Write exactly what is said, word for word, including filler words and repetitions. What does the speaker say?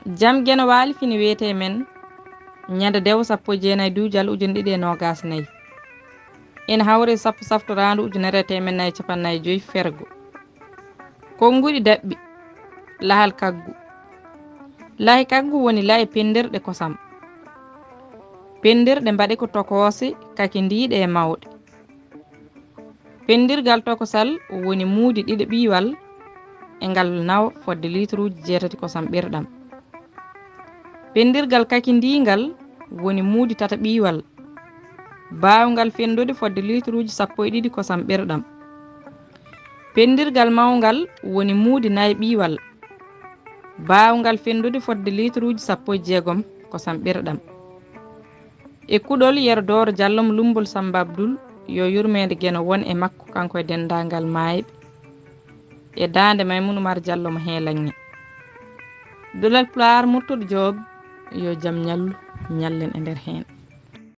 Jam Geno Waali fini wiyetee men ñande dewo sappo e jeenayi duujal ujunɗiɗi e noogas nayi. Ene hawri e sappo saftoraandu ujunere e teemeɗɗe nayi capannaayi joyi fergo. Konnguɗi daɓɓi. Lahal kaggu. Lahi kaggu woni lahi penndirɗe kosam. Penndirɗe mbaɗi ko tokoose kakindiiɗe e mawɗe. Penndirgal tokosal woni muudi ɗiɗo ɓiiwal e ngal nawa fodde liituruuji jeetati kosam ɓerɗam. Penndirgal kakindiingal woni muudi tata ɓiiwal baawngal fenndude fodde liituruuji sappo e ɗiɗi kosam ɓerɗam. Penndirgal mawngal woni muudi nayi ɓiiwal baawngal fenndude fodde liituruuji sappo e jeegom kosam ɓerɗam. E kuɗol Yero Dooro Jallo mo Lummbol Sammba Abdul, yo yurmeende Geno won e makko kanko e denndaangal maayɓe e daande Maymun Umar Jallo mo Heelaŋŋe. Duɗal Pulaar Murtuɗo Joob, yo jam ñallu, ñallen e nder heen.